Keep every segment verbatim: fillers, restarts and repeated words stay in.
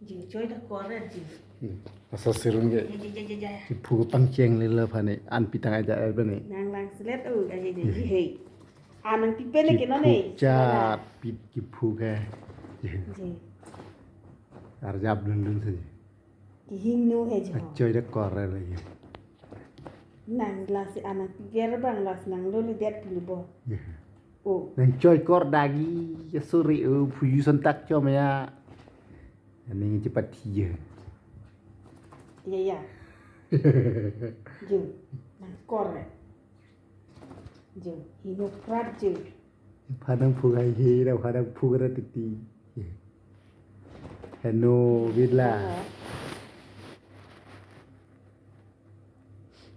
Jing choi ta kor re jing. Hmm. Asa sirung ke. Ya, ya, ya, ya, ya. Kiphu pangcheng le la phane an pitang aja er bane. Nang lang selet o, ya, ya, ya, ya, hey. Anang pipe le ke no ne. Kiphu chat, pit kiphu ke. Jing. Arjap dun dun se. Kihingno he jo. Choi ta kor re le. Nang lasi anang piver bang las nang lo le det pulu bo. Ya. O. Nang choi kor dagi, ya sorry, o, phuyu son tak chom ya. Aning cepat hiya. Iya, iya. Jo, nang kor re. Jo, hingno prat jo. Phanang phung hai he, ra phanang phung ra titi. Heno, vit la.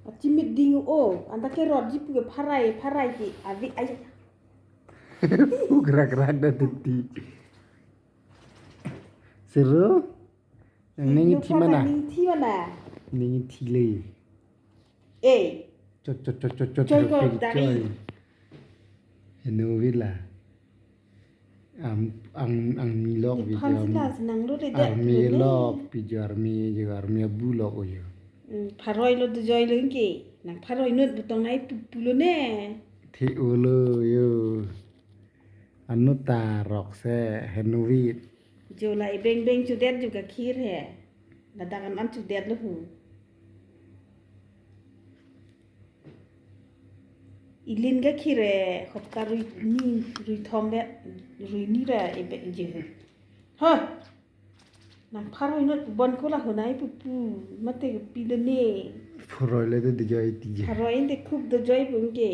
Achimit ding o, anta ke rot ji pu ke pharai, pharai ki, avi, ay. Ugrak rak da titi. Seru? Nang ning thi mana? Ning thi mana? Ning thi le. Eh. Chot, chot, chot, chot, chot, chot, chot, chot, chot. Heno vit la. Am, ang, ang mi lok video. Phan sila senang lo le det. Army lo le. Lok video army jo army abu lok o jo. Hmm, pharoi lo dojoi lo ke. Nang pharoi not butong nai pu, pulo ne. Thi ulo jo. Anu ta rok se heno vit. Jo la ibeng beng chudet jo gakhir he. Ladak an an chudet lo hu. Ilin gakhir he hopta rui ni rui thom be rui ni ra ibe je hu. Ha. Nang pharoi not bon ko la hu nai pu pu mate pilo ne. Pharoi le de dojoi ti je. Pharoi inde khup dojoi pu ke.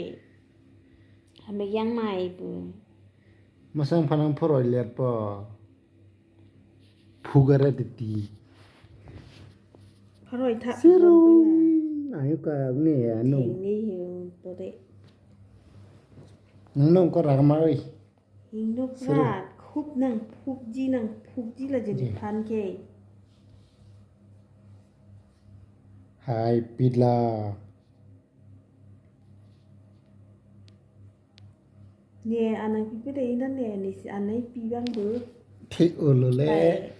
Hame yang mai pu. Masang phanang pharoi let po. Phugara titi. Pharoi tha. Sirung. Ayo ka ne ya no. Ini yo to de. Nang nong ko rang mai. Hingno prat. Khup nang phukji nang phukji la jeni phan ke. Hai pit la. Ne anang pipe de inan ne, ne si anai pi bang do. Thik olo le. Pai.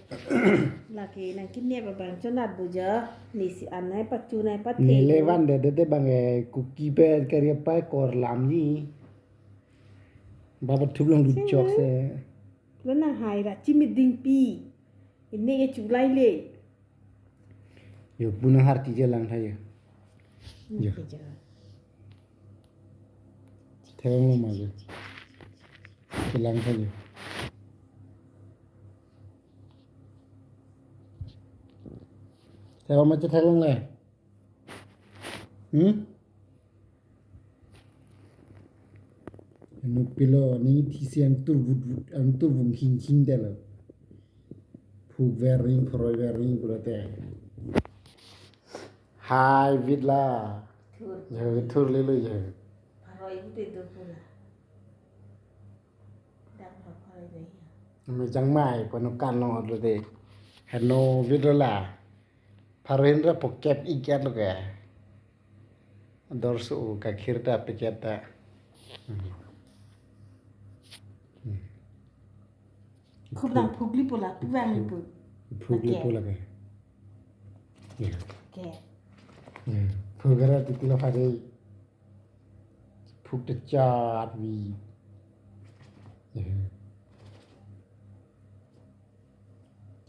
Lake nang kine ba bang chonat bo ja. Ne si anai pachu nai pa ne the le do. Van de de de bang e kuki pe kari pa kor lam ni. Baba thup long du chok se. Lo nang hai ra chimit ding pi. Ini ke chulai le. Yo, punang harti je lang tha yo. Yo. Oke, ja. Thevang lo ma yo. Chelang tha yo. Thevang ma che thevang le. Hmm? Anu pilo, ning thisi ang tur vut vut, ang tur vung hing hing delo. Phuk ver ring, phroi ver ring pulote. Hai vit la. Thur. Ya, thur lelo ya. Phroi itu itu pula. Dang phroi dei. Mejang mai, panu kan long lo de. Heno vit la. Pharoin ra pokep ikat lo ke. Dor su kakhir ta peket ta. Hmm. Hmm. Khup nang phugli pula, puvang pu. Phugli pula ke. Ya. Ke. Ya. Phugara tiklo phari. Phuk ta chat vi. Ya.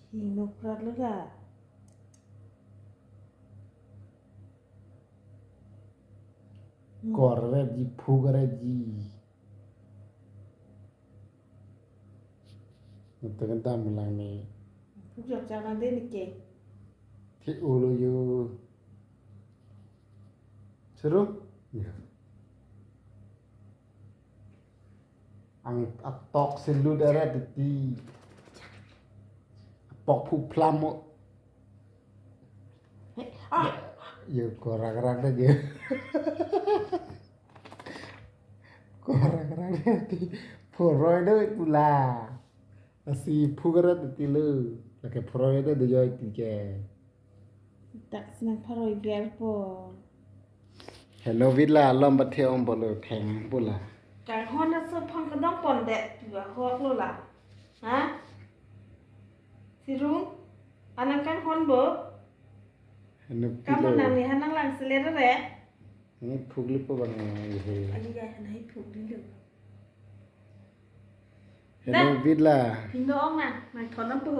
Hingno prat lo la. Kor re ji, phuk re ji. Nang tengah dam lang ni. Phuk jok jok nang de ni ke. Thi ulo yo. Seru? Ya. Ang atok selut ara titi. Apok phu phlam mo. He, ah. Ya, korak rak dah je. Korak rak dah ti. Phroi dah pula. Asi phugara titi lo. Lake phroi dah dojoi ti ke. Dak sinang pharoi biar po. Heno vit la lom bathe om bolo theng pula. Kanghon aso phang kedong pon det tu ahok lo la. Ha? Sirung? Anang kanghon bo. Anu pilo. Kamu nang ni hanang lang selera re. Ini phugli po bang ini. Ayo ya, hanai phugli lo. Anu bit la. Pindo ong na, mai thon na po.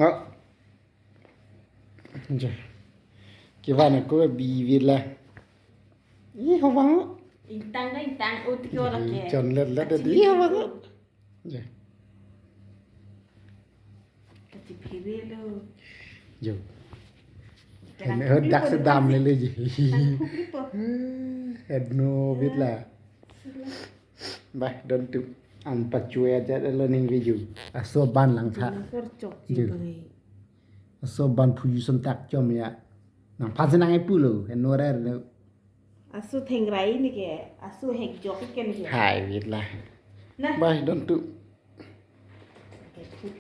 Oh. Ja. Kivan ko bi bit la. Ih, ho bang. Ingtang na ingtang, ut ko la ke. Chon let let. Achi ih, ho bang. Bit. Ja. Kati phiri lo. Jo. Terang. Dak sedam le le ji. Tang phugli po. Anu bit la. Bah, don tu. An pachua ja lo ning video. Aso ban lang tha. Tina kor chok ji. Jo. Bang. Aso ban phu yuson tak chom ya. Nang phasin nang ipu lo. Anu rer lo. Aso thengrai ni ke. Aso hek jok ke ni ke. Hai bit la. Nah. Bah, don tu.